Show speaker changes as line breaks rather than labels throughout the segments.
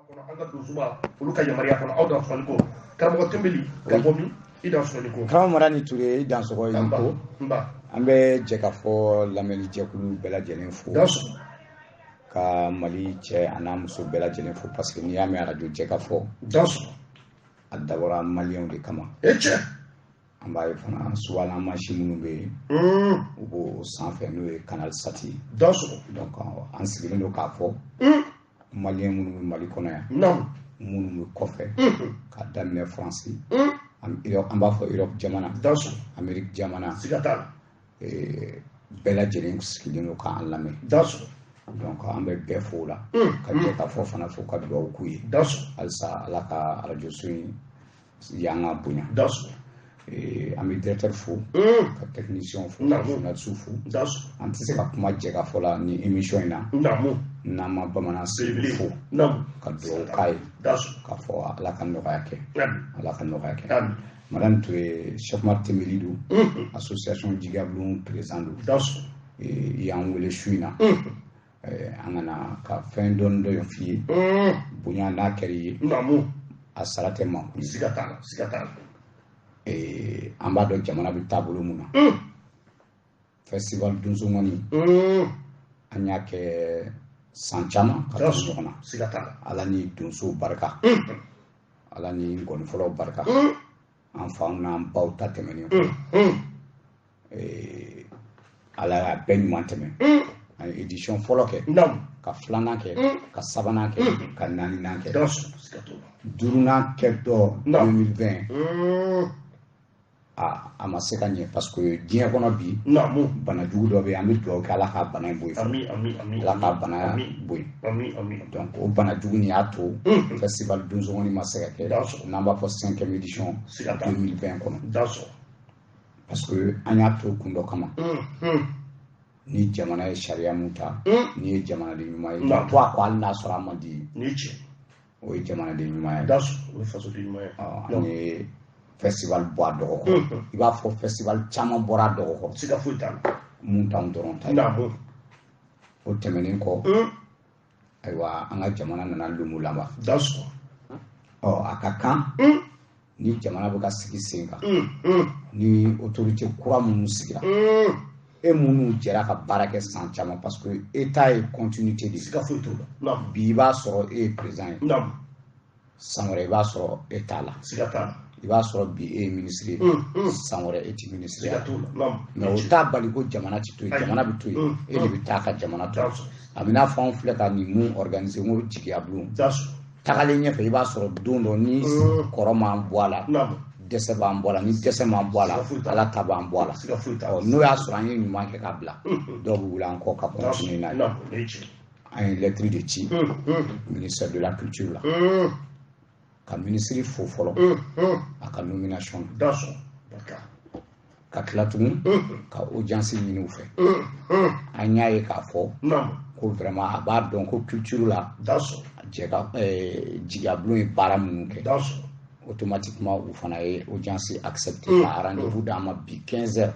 Kɔnɔ an ka donsoba olu ka yamaruya kɔnɔ. Aw dansɔgɔ ko karamɔgɔ Tɛnbeli ka bɔ min? I dansɔgɔ ko.
Karamɔgɔ Madani Ture, i dansɔgɔ i ko. An bɛ jɛ ka fɔ lamɛnni jɛkulu bɛɛ lajɛlen fo. Ka Mali cɛ a n'a muso bɛɛ lajɛlen fo, parce que n'i y'a mɛn arajo jɛ ka fɔ, a dabɔra maliyɛnw de kama.
E cɛ.
An b'a ye fana subahana mansin minnu bɛ yen, u b'o sanfɛ, n'o ye Canal Sat ye. Donc an sigilen don k'a fɔ maliyɛn minnu bɛ Mali kɔnɔ yan, minnu bɛ kɔfɛ, ka daminɛ Faransi, an b'a fɔ Europe jamana, Amérique jamana, bɛɛ lajɛlen sigilen don k'an lamɛn. Donc an bɛ bɛɛ fo o la, ka jɛ ka fɔ fana fo, ka dugawu k'u ye halisa Ala ka arajo so in y'an ka bonya. An bɛ directeur fo, ka technicien fo, ka journaliste fo. An tɛ se ka kuma jɛ ka fɔ la ni émission in na n'an ma Bamanan Seydou fo, ka dugawu k'a ye, k'a fɔ Ala ka nɔgɔya kɛ, Ala ka nɔgɔya kɛ. Madame Touré, Cheick Oumar Tembeli don, association Jigiya président don. I y'an wele su in na, an ka na ka fɛn dɔɔni dɔ f'i ye. Bonya n'a kɛra i ye, a sara tɛ mankun ye.
Siga t'a la, siga t'a la.
An b'a dɔn jamana bɛ taabolo mun na. Festival Donsoŋɔni, an y'a kɛ san caman ka tugu ɲɔgɔn na.
Siga t'a la.
Ala ni donsow barika, Ala ni ngɔnifɔlaw barika, an faw n'an baw ta tɛmɛnen kɔ, Ala y'a bɛɛ ɲuman tɛmɛ. An ye édition fɔlɔ kɛ, ka filanan kɛ, ka sabanan kɛ, ka naaninan kɛ, duurunan kɛ dɔ 2020, a ma se ka ɲɛ, parce que diɲɛ kɔnɔ bi, bana jugu dɔ bɛ yen. An bɛ dugawu kɛ Ala ka bana in bɔ yen, Ala ka bana bɔ yen. Donc o bana jugu nin y'a to festival Donsoŋɔni ma se ka kɛ, n'an b'a fɔ cinquième édition 2020 kɔnɔ, parce que an y'a to kun dɔ kama. Ni jamana ye sariya mun ta, n'i ye jamanaden ɲuman ye, ka to a kɔ hali n'a sɔrɔ a man di ye, o ye jamanaden ɲuman ye.
O ye fasoden ɲuman ye.
An ye festival bɔ a dɔgɔ kɔrɔ, i b'a fɔ festival caman bɔra a dɔgɔ kɔrɔ.
Siga foyi t'a la.
Mun t'anw dɔrɔn ta ye. O tɛmɛnen kɔ, ayiwa, an ka jamana nana lumu laban. Ɔ a ka kan ni jamana bɛ ka sigi sen kan, ni autorité kura minnu sigira, e minnu jɛra ka baara kɛ san caman, parce que état ye continuité de ye.
Siga foyi t'o la.
Bi i b'a sɔrɔ e ye président ye, san wɛrɛ i b'a sɔrɔ e t'a la.
Siga t'a la.
I b'a sɔrɔ bi e ye ministre ye, san wɛrɛ e ti ministre ye.
Siga t'o la.
Mais o t'a bali ko jamana ti to yen, jamana bɛ to yen, e de bɛ taa ka jamana to yen. A bɛ n'a fɔ anw filɛ ka nin mun organiser, n ko jigiya bulon tagalen ɲɛfɛ, i b'a sɔrɔ don dɔ ni kɔrɔ m'an bɔ a la, dɛsɛ b'an bɔ a la. Ni dɛsɛ m'an bɔ a la, Ala ta b'an bɔ a la. Ɔ n'o y'a sɔrɔ an ye ɲuman kɛ ka bila, dɔw bɛ wuli an kɔ ka continuer n'a ye. An ye lettre de ci ministère de la culture la, ka ministre fo fɔlɔ a ka nomination na, ka tila tugun ka audience ɲini u fɛ. An y'a ye k'a fɔ ko vraiment a b'a dɔn ko culture la, jɛ ka jigiya bulon ye baara minnu kɛ. Automatiquement u fana ye audience accepté, ka rendez-vous d'an ma bi 15 heures,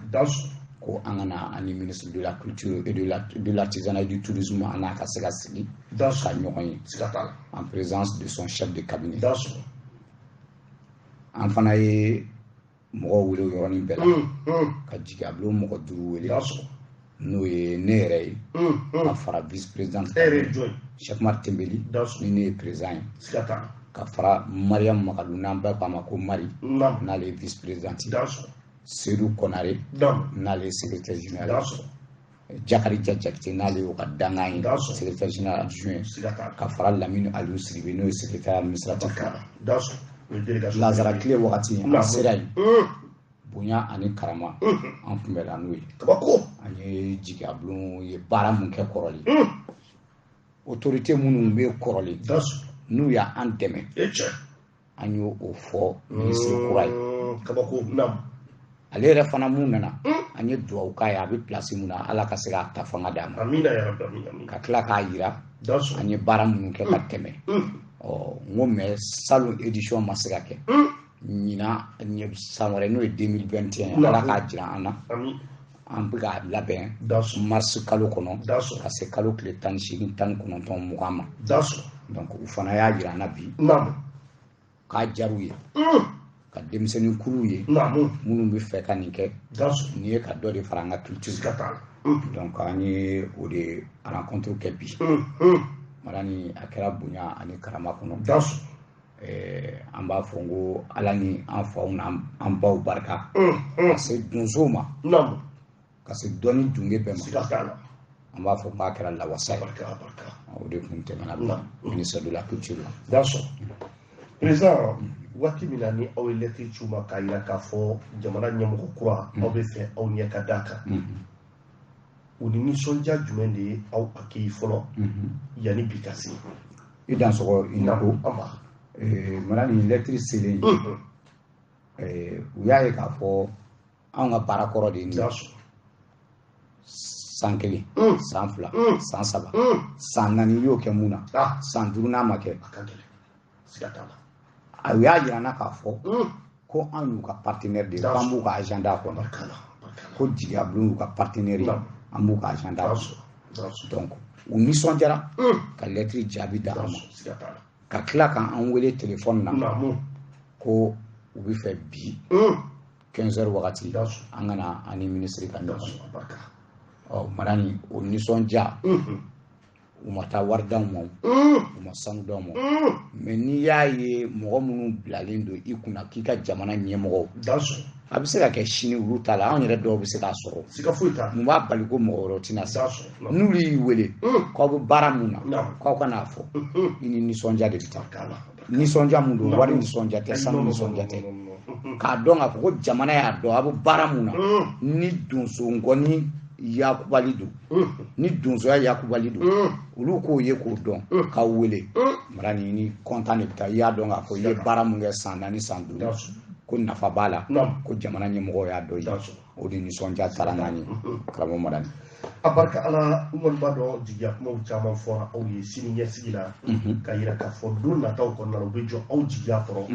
ko an ka na, an ni ministre de la culture et de l'artisanat et du tourisme, an n'a ka se ka sigi ka ɲɔgɔn ye en présence de son chef de cabinet. An fana ye mɔgɔw wele o yɔrɔnin bɛɛ la, ka jigiya bulon mɔgɔ duuru wele, n'o ye ne yɛrɛ ye, ka fara vice président Cheikh Oumar Tembeli, ni ne ye président ye, ka fara Mariam Magadou, n'an bɛɛ k'a ma ko Mari, n'ale ye vice présidente ye, Seydou Konare, n'ale ye secrétaire général, Jakarija Jakite, n'ale y'o ka dangan ye, secrétaire général adjoint, ka fara Lamine Aliou Sidibe, n'o ye secrétaire administratif. Lazara tile wagati, an sera yen, bonya ani karama, an kunbɛnna n'o ye. An ye jigiya bulon ye baara mun kɛ kɔrɔlen, autorité minnu bɛ kɔrɔlen n'u y'an dɛmɛ, an y'o o fɔ minisiri kura ye. Ale yɛrɛ fana mun nana, an ye dugawu k'a ye, a bɛ place mun na, Ala ka se k'a ta fanga d'a ma, ka tila k'a yira an ye baara minnu kɛ ka tɛmɛ. Ɔ n ko mais salon édition ma se ka kɛ ɲinan, san wɛrɛ n'o ye 2021, Ala k'a jira an na. An bɛ k'a labɛn mars kalo kɔnɔ, ka se kalo tile 18, 19, 20 ma. Donc u fana y'a jira an na bi k'a diyar'u ye ka denmisɛnnin kuru ye minnu bɛ fɛ ka nin kɛ nin ye ka dɔ de fara an ka culture kan. Donc an ye o de rencontre kɛ bi. Madani a kɛra bonya ani karama kɔnɔ. An b'a fɔ n ko Ala ni an faw n'an baw barika ka se donsow ma, ka se dɔnni dunge bɛɛ ma. An b'a fɔ k'a kɛra lawasa ye. O de tun tɛmɛna bi ministère de la culture la.
Président, waati min na ni aw ye lettre ci u ma k'a jira k'a fɔ jamana ɲɛmɔgɔ kura aw bɛ fɛ aw ɲɛ ka d'a kan, u ni nisɔndiya jumɛn de ye aw accueilli fɔlɔ yanni bi ka se?
I dansɔgɔ, i ni ko. Madani, lettre selen, u y'a ye k'a fɔ anw ka baara kɔrɔ de ye nin ye. San 1, san 2, san 3, san 4, i y'o kɛ mun na? San 5 n'a ma kɛ. A y'a jira n na k'a fɔ ko an y'u ka partenaire de ye, k'an b'u ka agenda kɔnɔ, ko jigiya bulon y'u ka partenaire ye, an b'u ka agenda kɔnɔ. Donc u nisɔndiyara ka lettre jaabi d'an ma, ka tila k'an wele téléphone na ko u bɛ fɛ bi 15 heures wagati an ka na an ni ministre ka ɲɔgɔn ye. Ɔ Madani, o nisɔndiya, u ma taa wari d'anw ma, u ma sanu d'anw ma, mais n'i y'a ye mɔgɔ minnu bilalen don i kunna k'i ka jamana ɲɛmɔgɔw, a bɛ se ka kɛ sini olu ta la, anw yɛrɛ dɔw bɛ se k'a sɔrɔ. Mun b'a bali ko mɔgɔ wɛrɛw tɛna se? N'olu y'i wele k'aw bɛ baara mun na, k'aw ka n'a fɔ, i ni nisɔndiya de bɛ taa. Nisɔndiya mun don, wari nisɔndiya tɛ, sanu nisɔndiya tɛ. K'a dɔn k'a fɔ ko jamana y'a dɔn a bɛ baara mun na, ni donso ngɔni yakubali don, ni donsoya yakubali don, olu k'o ye k'o dɔn k'aw wele. Madani, ni kɔntan de bɛ taa. I y'a dɔn k'a fɔ i ye baara mun kɛ san 4, san 5, ko nafa b'a la, ko jamana ɲɛmɔgɔw y'a dɔn i ye. O de nisɔndiya taara n'an ye, karamɔgɔ Madani.
A barika Ala. N kɔni b'a dɔn jigiya kumaw caman fɔra aw ye sini ɲɛsigi la, ka yira k'a fɔ don nataw kɔnɔna la u bɛ jɔ aw jigiya kɔrɔ.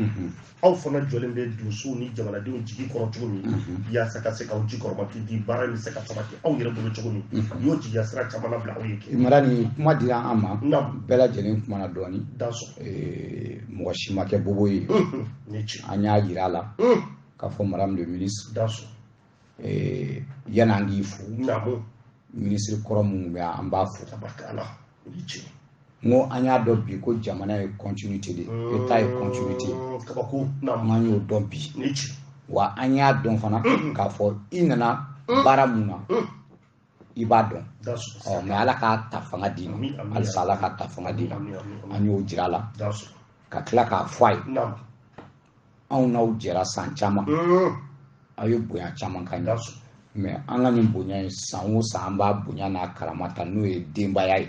Aw fana jɔlen bɛ donsow ni jamanadenw jigi kɔrɔ cogo min, yaasa ka se k'aw ji kɔrɔma di, baara in bɛ se ka sabati aw yɛrɛ bolo cogo min, u y'o jigiya sira caman labila aw ye kɛ.
Madani, kuma dira an ma, bɛɛ lajɛlen kumana dɔɔni, mɔgɔ si ma kɛ bobo ye. An y'a yira a la k'a fɔ madame le ministre, yanni an k'i fo, ministre kɔrɔ minnu bɛ yan, an b'a fo. N ko an y'a dɔn bi ko jamana ye continuité de ye, état ye continuité ye. An y'o dɔn bi. Wa an y'a dɔn fana k'a fɔ i nana baara mun na, i b'a dɔn. Ɔ mais Ala k'a ta fanga d'i ma, halisa Ala k'a ta fanga d'i ma. An y'o jira a la, ka tila k'a fɔ a ye, anw n'aw jɛra san caman, aw ye bonya caman k'an ye, mais an ka nin bonya ye, san o san an b'a bonya n'a karama ta, n'o ye denbaya ye,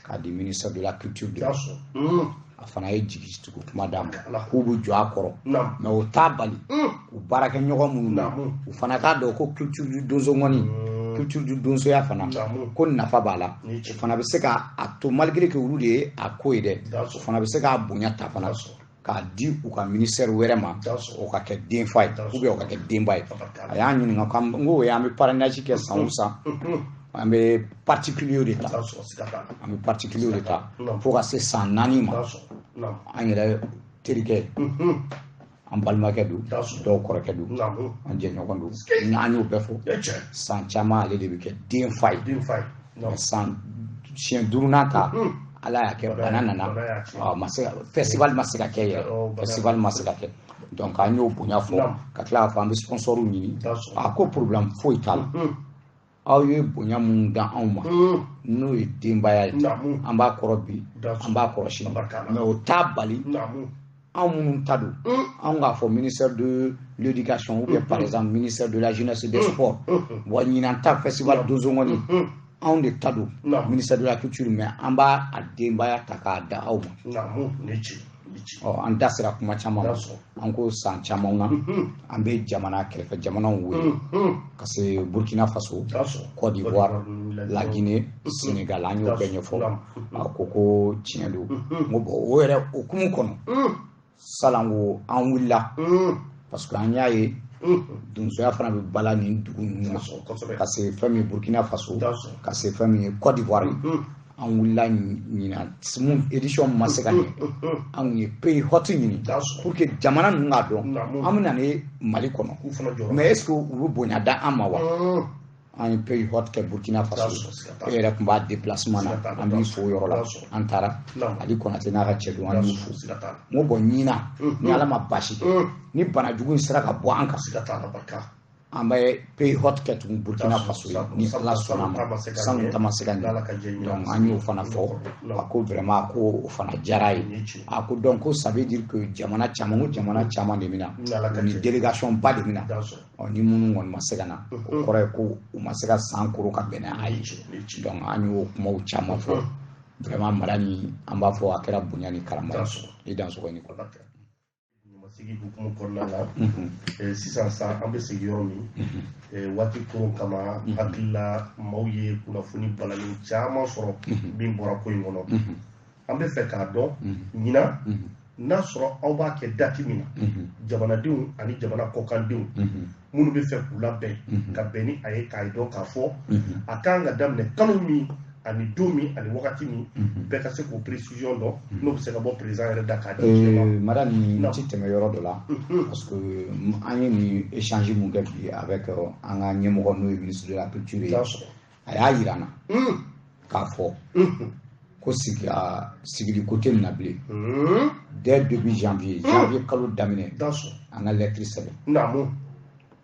k'a di ministère de la culture de. A fana ye jigi tugu kuma d'a ma k'u bɛ jɔ a kɔrɔ, mais o t'a bali u baarakɛɲɔgɔn minnu na, u fana k'a dɔn ko culture du donso ŋɔni, culture du donsoya fana, ko nafa b'a la. O fana bɛ se k'a to, malgré que olu de ye a ko ye dɛ, o fana bɛ se k'a bonya ta fana k'a di u ka ministère wɛrɛ ma, o ka kɛ denfa ye ou bien o ka kɛ denba ye. A y'an ɲininka ko n ko o ye, an bɛ parrainage kɛ san o san, an bɛ particulier de ta, an bɛ particulier de ta fo ka se san 4 ma. An yɛrɛ terikɛ, an balimakɛ don, dɔw kɔrɔkɛ don, an jɛɲɔgɔn don, an y'o bɛɛ fɔ. San caman ale de bɛ kɛ denfa ye. San siɲɛ 5nan ta, Ala y'a kɛ bana nana, ma se festival ma se ka kɛ yɛrɛ, festival ma se ka kɛ. Donc an y'o bonya fɔ, ka tila k'a fɔ an bɛ sponsor ɲini. A ko problème foyi t'a la, aw ye bonya mun da anw ma, n'o ye denbaya ye, an b'a kɔrɔ bi, an b'a kɔrɔ sini, mais o t'a bali anw minnu ta don, anw k'a fɔ ministère de l'éducation ou bien par exemple ministère de la jeunesse et des sports, wa ɲinan ta festival donso ŋɔni, anw de ta don ministère de la culture, mais an b'a a denbaya ta k'a da aw ma. Ɔ an da sera kuma caman ma. An ko san caman na an bɛ jamana kɛrɛfɛ jamanaw wele, ka se Burkina Faso, Côte d'Ivoire, la Guinée, Sénégal, an y'o bɛɛ ɲɛfɔ. A ko ko tiɲɛ don. N ko bon, o yɛrɛ hukumu kɔnɔ, salon ko an wulila parce que an y'a ye donsoya fana bɛ bala nin dugu ninnu na, ka se fɛn min ye Burkina Faso, ka se fɛn min ye Côte d'Ivoire ye. An wulila ɲinan mun édition ma se ka ɲɛ, an ye pays hôte ɲini pour que jamana ninnu k'a dɔn an bɛ na ni Mali kɔnɔ, mais est ce que u bɛ bonya da an ma wa? An ye pays hôte kɛ Burkina Faso, e yɛrɛ tun b'a déplacement na, an b'i fo o yɔrɔ la. An taara Ali Konate n'a ka cɛ don, an y'u fo. N ko bon, ɲinan ni Ala ma baasi kɛ, ni banajugu in sera ka bɔ an kan, an bɛ pays hôte kɛ tugun Burkina Faso ye, ni Ala sɔnna ma, sanu ta ma se ka ɲɛ. Donc an y'o fana fɔ, a ko vraiment ko o fana diyara ye. A ko donc ko ça veut dire que jamana caman, ko jamana caman de bɛ na, ni délégation ba de bɛ na. Ɔ ni minnu kɔni ma se ka na, o kɔrɔ ye ko u ma se ka san koro ka bɛn n'a ye. Donc an y'o kumaw caman fɔ. Vraiment Madani, an b'a fɔ a kɛra bonya ni karama ye. I dansɔgɔ ni
kɔ. Sigi hukumu kɔnɔna la sisan sa, an bɛ sigi yɔrɔ min waati koron kama, hakili la maaw ye kunnafoni balalen caman sɔrɔ min bɔra ko in kɔnɔ. An bɛ fɛ k'a dɔn ɲinan n'a sɔrɔ aw b'a kɛ date min na, jamanadenw ani jamana kɔkandenw minnu bɛ fɛ k'u labɛn ka bɛn ni a ye, k'a dɔn k'a fɔ a kan ka daminɛ kalo min ani don min ani wagati min, bɛɛ ka se k'o précision dɔn, n'o bɛ se ka bɔ président yɛrɛ da k'a di
jɛma. Madani, n ti tɛmɛ yɔrɔ dɔ la, parce que an ye nin échange mun kɛ bi avec an ka ɲɛmɔgɔ, n'o ye ministre de la culture ye, a y'a yira n na k'a fɔ ko sigi sigili ko tɛ nin na bilen. Dès début janvier, janvier kalo daminɛ, an ka lettre sɛbɛn,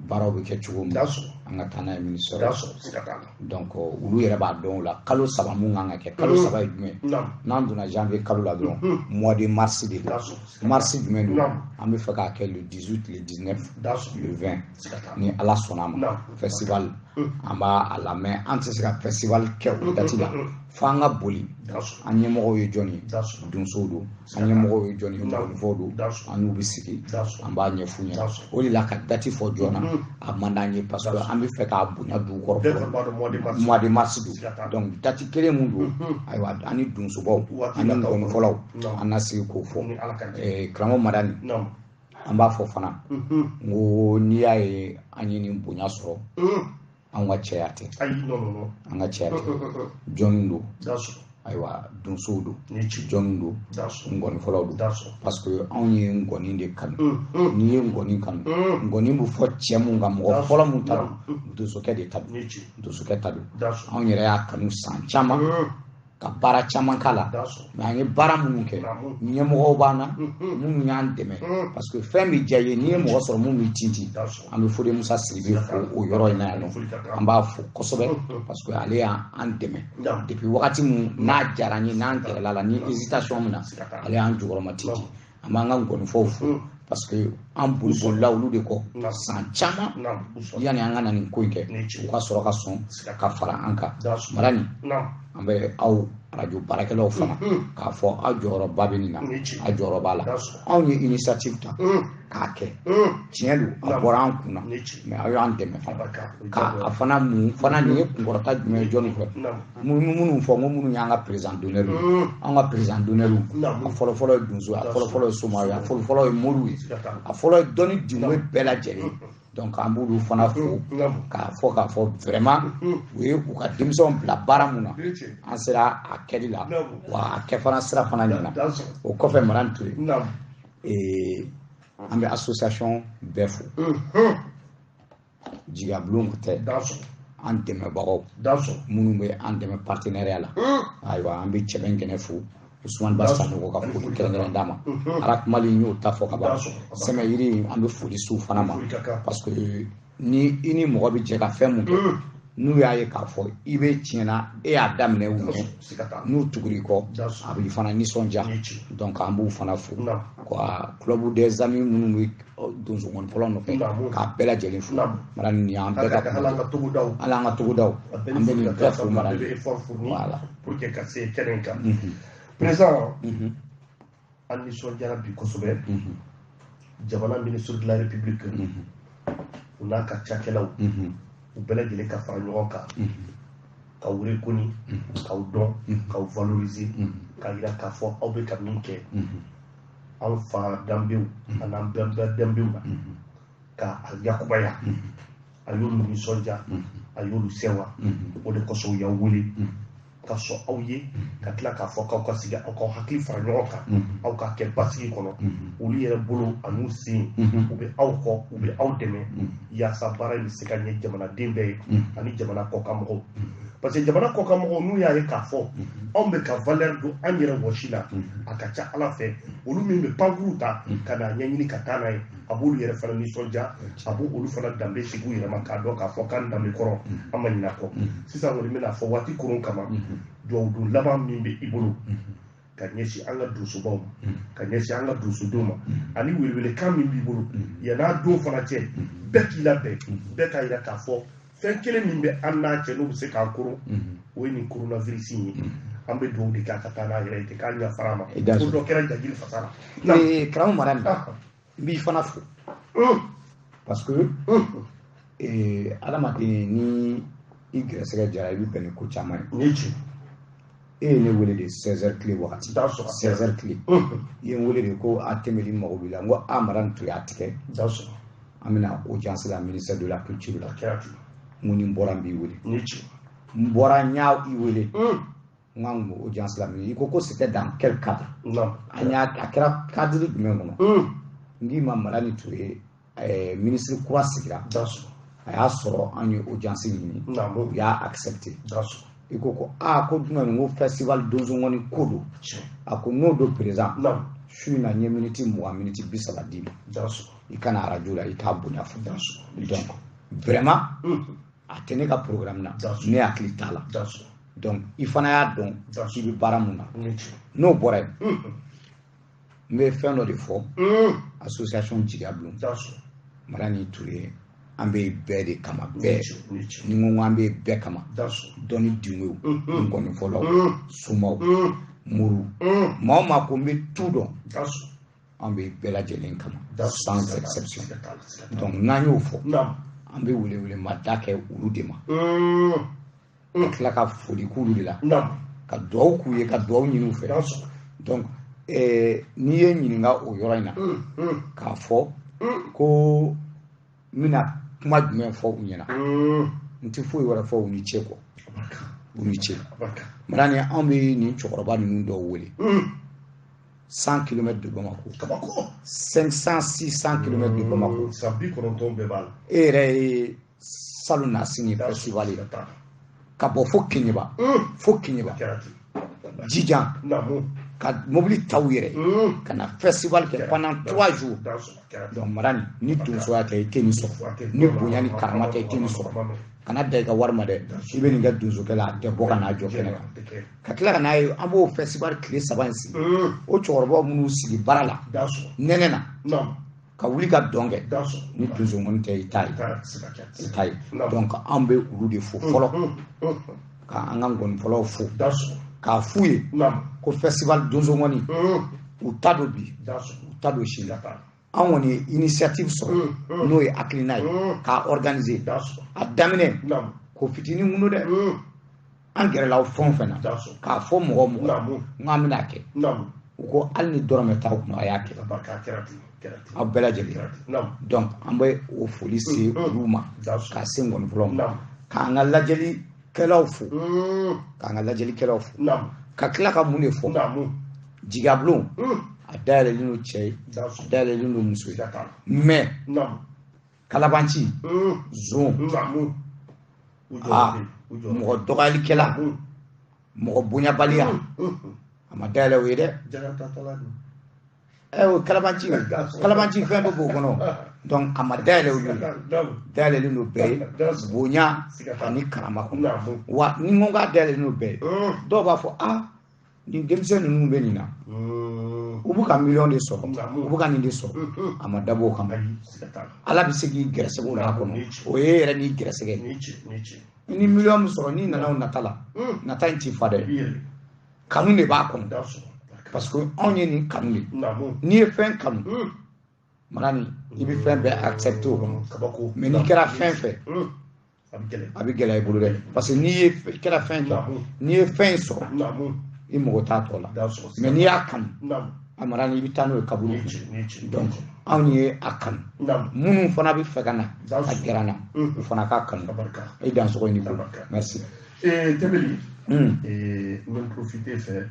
baaraw bɛ kɛ cogo min, an ka taa n'a ye ministère. Donc olu yɛrɛ b'a dɔn o la, kalo 3 mun kan ka kɛ. Kalo 3 ye jumɛn? N'an donna janvier kalo la dɔrɔn, mois de mars de don. Mars jumɛn don? An bɛ fɛ k'a kɛ le 18, le 19, le 20, ni Ala sɔnna a ma. Festival, an b'a la, mais an tɛ se ka festival kɛ o date la f'an ka boli. An ɲɛmɔgɔw ye jɔn ye? Donsow don. An ɲɛmɔgɔw ye jɔn ye? Ngɔnifɔw don. An n'u bɛ sigi, an b'a ɲɛf'u ɲɛna. O de la ka date fɔ joona a man d'an ye, parce que an bɛ fɛ k'a bonya dugu kɔrɔ fɔlɔ. Mois de mars don, donc date kelen mun don, ayiwa, an ni donsobaw ani ngɔnifɔlaw, an na sigi k'o fɔ. Karamɔgɔ Madani, an b'a fɔ fana n ko n'i y'a ye an ye nin bonya sɔrɔ, an ka cɛya tɛ, an ka cɛya tɛ. Jɔnni don? Ayiwa, donsow don. Jɔnni don? Ngɔnifɔlaw don, parce que anw ye ngɔni de kanu. N'i ye ngɔni kanu, ngɔni bɛ fɔ cɛ mun kan, mɔgɔ fɔlɔ mun ta don, donsokɛ de ta don, donsokɛ ta don. Anw yɛrɛ y'a kanu san caman ka baara caman k'a la, mais an ye baara minnu kɛ, ɲɛmɔgɔw b'an na minnu y'an dɛmɛ, parce que fɛn bɛ diya i ye n'i ye mɔgɔ sɔrɔ mun b'i tintin. An bɛ Fode Musa Sidibe fo o yɔrɔ in na yan nɔ, an b'a fo kosɛbɛ, parce que ale y'an dɛmɛ depuis wagati mun n'a diyara an ye, n'an gɛrɛla la ni hésitation min na, ale y'an jukɔrɔma tintin. An b'an ka ngɔnifɔw fo, parce que an bolibolila olu de kɔ san caman yanni an ka na nin ko in kɛ, u ka sɔrɔ ka sɔn ka fara an kan. Madani, an bɛ aw arajo baarakɛlaw fana k'a fɔ aw jɔyɔrɔba bɛ nin na, aw jɔyɔrɔ b'a la. Anw ye initiative ta k'a kɛ, tiɲɛ don, a bɔra an kun na, mais aw y'an dɛmɛ fana k'a fana. Mun fana nin ye kunkɔrɔta jumɛn ye jɔnni fɛ? Minnu fɔ n ko minnu y'an ka président d'honneur ye, an ka président d'honneur, a fɔlɔ-fɔlɔ ye donso ye, a fɔlɔ-fɔlɔ ye soma ye, a fɔlɔ-fɔlɔ ye moriw ye, a fɔlɔ ye dɔnni dinwe bɛɛ lajɛlen. Donc an b'olu fana fo k'a fɔ vraiment u ye u ka denmisɛnw bila baara mun na, an sera a kɛli la, wa a kɛ fana sira fana ɲɛna. O kɔfɛ, Madani Ture, an bɛ association bɛɛ fo, jigiyabulon tɛ, an dɛmɛbagaw minnu bɛ an dɛmɛ partenariat la. Ayiwa, an bɛ Cɛbɛn Kɛnɛ fo, Usumani Ba Sanogo ka foli kɛrɛnkɛrɛn d'a ma. Arakumali, n y'o ta fɔ ka ban. Sɛmɛ yiri, an bɛ foli s'u fana ma, parce que ni i ni mɔgɔ bɛ jɛ ka fɛn mun kɛ, n'u y'a ye k'a fɔ i bɛ tiɲɛna, e y'a daminɛ u ɲɛ, n'u tugur'i kɔ, a b'i fana nisɔndiya. Donc an b'u fana fo quoi. Club des amis minnu bɛ donso ngɔnifɔlaw nɔfɛ, k'a bɛɛ lajɛlen fo. Madani, nin y'an bɛɛ ka
kuma, hali an ka togodaw,
hali an ka togodaw, an bɛ nin bɛɛ fo, Madani.
Voilà, pour que ka se kɛnɛ in kan, président, an nisɔndiyara bi kosɛbɛ. Jamana ministre de la république, u n'a ka cakɛlaw, u bɛɛ lajɛlen ka fara ɲɔgɔn kan k'aw reconnu, k'aw dɔn, k'aw valoriser, k'a yira k'a fɔ aw bɛ ka min kɛ an fa danbew an'an bɛnba danbew la, k'a yakubaya, a y'olu nisɔndiya, a y'olu sɛwa. O de kosɔn u y'aw wele. Ka sɔn aw ye, ka tila k'a fɔ k'aw ka sigi, aw k'aw hakili fara ɲɔgɔn kan, aw ka kɛ basigi kɔnɔ. Olu yɛrɛ bolo an'u sen, u bɛ aw kɔ, u bɛ aw dɛmɛ yaasa baara in bɛ se ka ɲɛ jamanaden bɛɛ ye ani jamana kɔkan mɔgɔw, parce que jamana kɔkan mɔgɔw, n'u y'a ye k'a fɔ anw bɛ ka valeur don an yɛrɛ wɔsi la, a ka ca Ala fɛ, olu min bɛ pankuru ta ka n'a ɲɛɲini ka taa n'a ye, a b'olu yɛrɛ fana nisɔndiya, a b'olu fana danbe sigi u yɛrɛ ma, k'a dɔn k'a fɔ k'an danbe kɔrɔ, an ma ɲinɛ a kɔ. Sisan kɔni, n bɛna fɔ waati koron kama, duwawu don laban min bɛ i bolo ka ɲɛsin an ka donsobaw ma, ka ɲɛsin an ka donsodenw ma, ani welewelekan min b'i bolo yann'a don fana cɛ, bɛɛ k'i labɛn, bɛɛ k'a yira k'a fɔ fɛn kelen min bɛ an n'a cɛ, n'o bɛ se k'an koron, o ye nin coronavirus in ye. An bɛ dugawu de kɛ a ka taa n'a yɛrɛ ye ten, k'a ɲɛfara a ma, ko dɔ kɛra jajiri fasa la.
Karamɔgɔ Madani, n b'i fana fo, parce que adamaden, ni i gɛrɛsɛgɛ jara, i bɛ bɛn ni ko caman ye.
Ni ci.
E ye ne wele de 16 heures tile wagati, 16 heures tile, i ye n wele de ko a Tɛmɛli mago b'i la. N ko a Madani Ture, a tigɛ, an bɛna audience la ministère de la Culture la. N ko ni n bɔra, n b'i wele. N bɔra, n y'a i wele, n k'an kun bɛ audience la. I ko ko c'était dans quel cadre? An y'a a kɛra cadre jumɛn kɔnɔ? N k'i ma, Madani Ture, ministre kura sigira, a y'a sɔrɔ an ye audience ɲini, u y'a accepté. I ko ko aa, ko jumɛn? Ko festival donsoŋɔni ko don. A ko n'o don, président, su in na, n ye miniti 20, miniti 30 d'i ma, i kana arajo la, i k'a bonya fɔ. Donc vraiment, a tɛ ne ka programme na, ne hakili t'a la. Donc i fana y'a dɔn k'i bɛ baara mun na. N'o bɔra yen, n bɛ fɛn dɔ de fɔ association Jigiya Bulon. Madani Ture, an bɛ bɛɛ de kama, bɛɛ. Ni n ko an bɛ bɛɛ kama, dɔnni dinwew, nkɔnifɔlaw, somaw, muru, maa o maa ko n bɛ tu dɔn, an bɛ bɛɛ lajɛlen kama sans exception. Donc n'an y'o fɔ, an bɛ welewelema da kɛ olu de ma, ka tila ka foli k'olu de la, ka duwawu k'u ye, ka duwawu ɲini u fɛ. Donc n'i ye n ɲininka o yɔrɔ in na, k'a fɔ ko n bɛna kuma jumɛn fɔ u ɲɛna, n tɛ foyi wɛrɛ fɔ, u ni ce kɔ, u ni ce. Madani, anw bɛ nin cɛkɔrɔba ninnu dɔw wele 100 km de Bamako, 500, 600 km de Bamako.
San 90 bɛɛ b'a la.
E yɛrɛ ye salon nasini festival ye, ka bɔ fo Keɲeba, fo Keɲeba, Jijan, ka mobili ta u yɛrɛ ka na festival kɛ pendant 3 jours. Donc Madani, ni donsoya tɛ, i tɛ nin sɔrɔ, ni bonya ni karama tɛ, i tɛ nin sɔrɔ. Kana da i ka wari ma dɛ, i bɛ nin kɛ donsokɛ la, a tɛ bɔ ka n'a jɔ kɛnɛ kan, ka tila ka n'a ye. An b'o festival tile 3 in sigi, o cɛkɔrɔbaw minnu sigi baara la nɛnɛ na, ka wuli ka dɔn kɛ, ni donsoŋɔni tɛ, i t'a ye, i t'a ye. Donc an bɛ olu de fo fɔlɔ, ka an ka ngɔnifɔlaw fo, k'a f'u ye ko festival donsoŋɔni, u ta don bi, u ta don sini. An kɔni ye initiative sɔrɔ, n'o ye hakilina ye k'a organiser. A daminɛ ko fitinin kun don dɛ, an gɛrɛla fɛn o fɛn na k'a fɔ mɔgɔ mɔgɔ n k'an bɛna kɛ, u ko hali ni dɔrɔmɛ t'aw kunna, a y'a kɛ, aw bɛɛ lajɛlen. Donc an bɛ o foli se olu ma, k'a se ngɔnifɔlaw ma, k'an ka lajɛlikɛlaw fo, k'an ka lajɛlikɛlaw fo, ka tila ka mun de fɔ? Jigiya Bulon, a dayɛlɛlen don cɛ ye, a dayɛlɛlen don muso ye, mais kalabanci zon, aa, mɔgɔ dɔgɔyalikɛla, mɔgɔ bonyabaliya, a ma dayɛlɛ o ye dɛ. O kalabanci, kalabanci fɛn dɔ b'o kɔnɔ. Donc a ma dayɛlɛ olu ye, dayɛlɛlen don bɛɛ ye, bonya ani karama kɔnɔ. Wa ni n ko k'a dayɛlɛlen don bɛɛ ye, dɔw b'a fɔ aa, nin denmisɛn ninnu bɛ nin na, u bɛ ka miliyɔn de sɔrɔ, u bɛ ka nin de sɔrɔ. A ma dabɔ o kama. Ala bɛ se k'i gɛrɛsɛgɛ o la kɔnɔ, o ye e yɛrɛ n'i gɛrɛsɛgɛ ye. Ni miliyɔn min sɔrɔ, n'i nana o nata la, nata in t'i fa dɛ, kanu de b'a kɔnɔ, parce que anw ye nin kanu de. N'i ye fɛn kanu, Madani, i bɛ fɛn bɛɛ accepter o kɔnɔ. Mais n'i kɛra fɛn fɛ, a bɛ gɛlɛya i bolo dɛ, parce que n'i ye kɛra fɛn kɛ, n'i ye fɛn in sɔrɔ, i mago t'a tɔ la. Mais n'i y'a kanu, a Madani, i bɛ taa n'o ye kaburu kɔnɔ. Donc anw ye a kanu, minnu fana bɛ fɛ ka na ka gɛrɛ an na, u fana k'a kanu. I dansogo i ni ko, merci.
Tɛmɛli, n bɛ profiter fɛ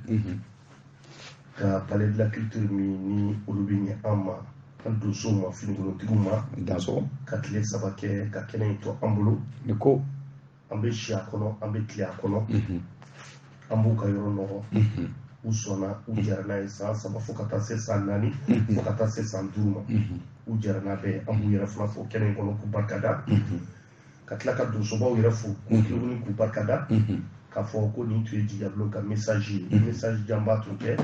ka Palais de la Culture min ni olu bɛ ɲɛ an ma, an donsow ma, finikolontigiw ma,
Dansɔgɔ.
ka tile 3 kɛ ka kɛnɛ in to an bolo.
Ni ko
An bɛ si a kɔnɔ, an bɛ tile a kɔnɔ, an b'u ka yɔrɔ nɔgɔ. U sɔnna, u jɛra n'a ye san 3 fo ka taa se san 4, fo ka taa se san 5 ma. U jɛra n'a bɛɛ ye. An b'u yɛrɛ fana fo kɛnɛ in kɔnɔ k'u barikada, ka tila ka donsobaw yɛrɛ fo k'u tuguni k'u barikada, k'a fɔ ko nin tun ye Jigiyabulon ka message ye. Message janba tun tɛ,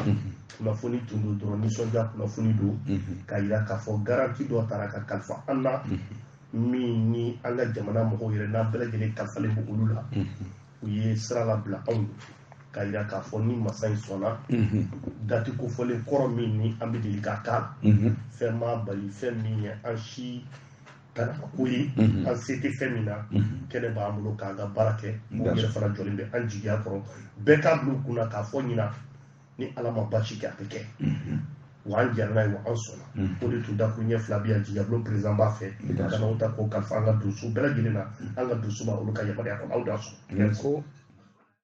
kunnafoni tun don dɔrɔn, nisɔndiya kunnafoni don, k'a yira k'a fɔ garantie dɔ taara ka kalifa an na, min ni an ka jamana mɔgɔw yɛrɛ n'an bɛɛ lajɛlen kalifalen bɛ olu la. U ye sira labila anw k'a yira k'a fɔ ni masa in sɔnna, date kofɔlen kɔrɔ min ni an bɛ deli k'a k'a la, fɛn m'a bali, fɛn min ye an si ko ye, an se tɛ fɛn min na, kɛnɛ b'an bolo k'an ka baara kɛ. U yɛrɛ fana jɔlen bɛ an jigiya kɔrɔ. Bɛɛ k'a bila u kunna k'a fɔ ɲina ni Ala ma baasi kɛ, a bɛ kɛ. Wa an jɛra n'a ye, wa an sɔnna. O de tun dakuru ɲɛ 2 bɛ yan. Jigiyabulon président b'a fɛ ka n'aw ta k'o kalifa an ka donso bɛɛ lajɛlen na, an ka donso b'a olu ka yamaruya kɔnɔ. Aw da sɔn.
Ko